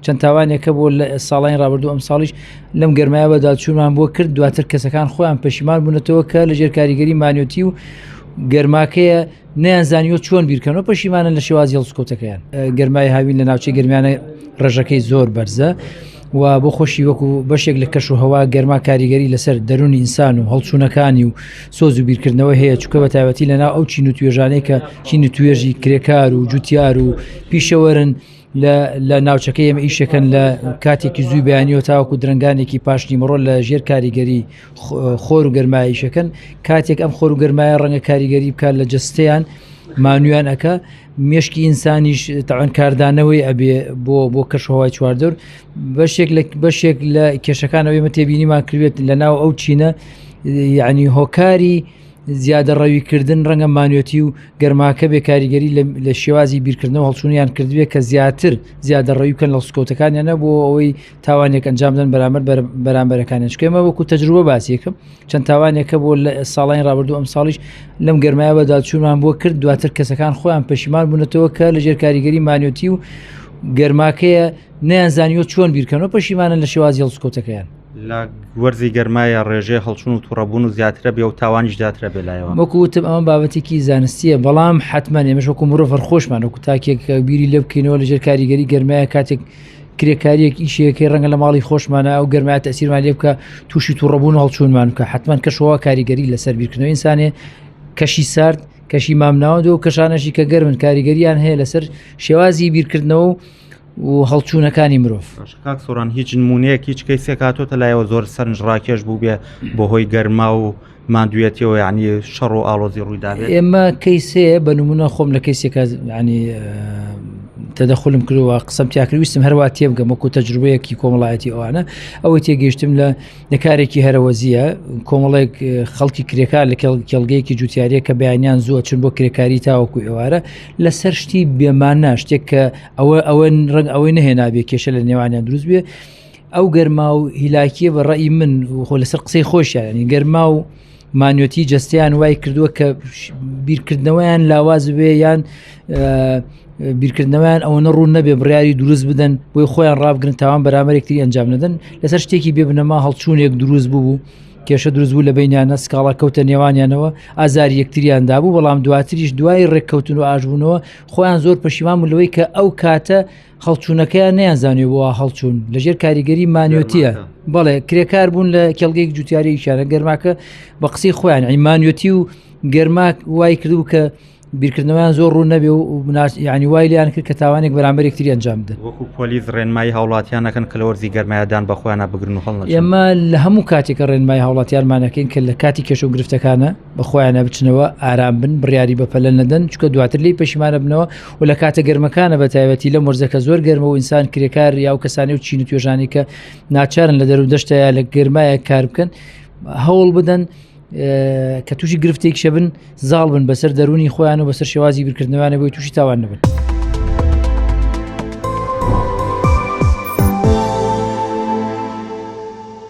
چەند تاوانێکە بۆ لە ساڵانی ڕابردوو ئەم ساڵیش لەم گەرمایە بەداچوونمان بۆ کرد دواتر کەسەکان خۆیان پەشیمان بوونەتەوە کە لە ژێر کاریگەری مانیۆتی و گەرماکەیە نەیانزانیوە چۆن بیرکەنەوە پەشیمانن لە شێوازی هەڵسوکەوتەکەیان. گەرمای هاوین لە ناوچەی گەرمیانە ڕێژەکەی زۆر بەرزە و بۆ خۆشی وەکو بەشێک لە کەش و هەوا گەرما کاریگەری لەسەر دەروونی ئینسان و هەڵچوونەکانی و سۆز و بیرکردنەوە هەیە چونکە بە تایبەتی لەناو ئەو چین و توێژانەی کە چین و توێژی کرێکار و جوتیار و پیشەوەرن لە لە ناوچەکەی ئێمە ئیشەکەن لە کاتێکی زووی بەیانیەوە تاوەکو درەنگانێکی پاشنیمەڕۆ لە ژێر کاریگەری خۆر و گەرمایشەکەن کاتێک ئەم خۆر و گەرمایە ڕەنگە کاریگەری بکات لە جەستەیان مانویان ئەکا مێشکی ئینسانیش تاوان کاردانەوەی ئەبێ بۆ بۆ کەشوهوای چواردەور بەشێک لە بەشێک لە کێشەکان ئەوێمە تێبینیمان کردێت لە ناو ئەو چینە یعنی هۆکاری زیادە ڕەویکردن ڕەنگە مانوێتی و گەرماکە بێ کاریگەری لە شێوازی بیرکردنەوە هەڵچوونیان کردوێ کە زیاتر زیادە ڕەوی بکەن لە سکۆتەکانیانە بۆ ئەوەی تاوانێک ئەنجام بدەن بەرامبەر بەرامبەرەکانیان چونکە ئێمە وەکو تەجروبە باسیەکەم چەند تاوانێکە بۆ لە ساڵانی ڕابردوو ئەم ساڵیش لەم گەرمایە بەداچوونمان بۆ کرد دواتر کەسەکان خۆیان پەشیمان بوونەتەوە کە لە ژێر کاریگەری مانیۆتی و گەرماکەیە نەیانزانیوە چۆن بیرکەنەوە پەشیمانن لە شێوازی هەڵسوکەوتەکەیان. لە وەرزی گەرمایە ڕێژەی هەڵچون و توڕەبوون و زیاترە بێ و تاوانیش زیاترە بێ لایەوە. وەکو وتم ئەمە بابەتێکی زانستیە بەڵام حتمما ئێمەش وەکو مرۆڤ هەر خۆشمان وەکو تاکێک بیری لێ بکەینەوە لەژێر کاریگەری گەرمایە کاتێک کرێکاریەک ئیشەکەی ڕەنگە لە ماڵی خۆشمانە ئەو گەرمایە تەسیرمان لێ بکە تووشی تووڕەبوون و هەڵچوونمان بکە حتمما کەشەوە کاریگەری لەسەر بیرکردنەوەی ئینسانێ کەشی سارد کەشی مامناوەند و کەشانەشی کە گەرمن کاریگەریان هەیە لەسەر شێوازی بیرکردنەوە و و هەڵچوونەکانی مرۆڤ. باشە کاک سۆران هیچ نمونەیەک هیچ کەیسێک هاتۆتە لایەوە زۆر سەرنجڕاکێش بوو بێ بەهۆی گەرما و ماندوویەتیەوە یعنی شەڕ و ئاڵۆزی ڕوویدابێت؟ ئێمە کەیسەیە بە نمونە خۆم لە کەیسێکە ینی تەدەخلم کردووە قسەم تیاکرد ویستم هەروە تێبگەم وەکو تەجروبەیەکی کۆمەڵایەتی ئەوانە ئەوەی تێگەیشتم لە لە کارێکی هەرەوەزیە کۆمەڵێک خەڵکی کرێکار لە کێڵگەیەکی جوتیاریە کە بەیانیان زووە چون بۆ کرێکاری تاوەکو ئێوارە لەسەر شتی بێمانە شتێک کە ئەوە ئەوە ڕەنگ ئەوەی نەهێنابێ کێشە لە نێوانیان دروست بێ ئەو گەرما و هیلاکیە بە ڕئی من خۆ لەسەر قسەی خۆشیان گەرما و مانیۆتی جەستیان وای کردووە کە بیرکردنەوەیان لاواز بێ یان بیرکردنەوەیان ئەوە ڕوون نەبێ بڕیاری دروست بدەن بۆی خۆیان ڕابگرن تاوان بەرامبەرێکتری ئەنجام نەدەن لەسەر شتێکی بێ بنەما هەڵچوونێک دروست بوو کێشە دروست بوو لە بینیانە سکاڵا کەوتە نێوانیانەوە ئازاری یەکتریان دابوو بەڵام دواتریش دوای ڕێککەوتن و ئاشبوونەوە خۆیان زۆر پەشیمان بوو لەوەی کە ئەو کاتە هەڵچوونەکەیان نەیانزانانی بۆ هەڵچوون لەژێر کاریگەری مانیۆتیە بەڵێ کرێکار بوون لە کێڵگەیەک جوتیارێکیانە گەرماکە بە قسەی خۆیان ئیمانیۆتی و گەرما وای کردو کە بیرکردنەوەیان زۆر ڕوون نەبێ و ینی وای لیان کرد کە تاوانێک بەرامبەر یەکتری ئەنجام بدەن وەکو پۆلیس ڕێنمایی هاوڵاتیان نەکەن کە لە وەرزی گەرمایدان بە خۆیانە بگرن و هەڵنەچن ئێمە لە هەموو کاتێکە ڕێنمایی هاوڵاتیانمانەکەین کە لە کاتی کێشە و گرفتەکانە بە خۆیانە بچنەوە ئارام بن بڕیاری بەپەلە نەدەن چکە دواتر لی پەشیمانە بنەوە و لە کاتە گەرمەکانە بە تایبەتی لەم وەرزەکە زۆر گەرمە و ئینسان کرێکار یا و کەسانی و چین و توێژانی کە ناچارن لە دەرو دەشتەیە لە گەرمایە کار بکەن هەوڵ بدەن کە تووشی گرفتێک شەبن زاڵ بن بەسەر دەرونی خۆیان و بەسەر شێوازی بیرکردنەوەیانە بۆی تووشی تاوان نەبن.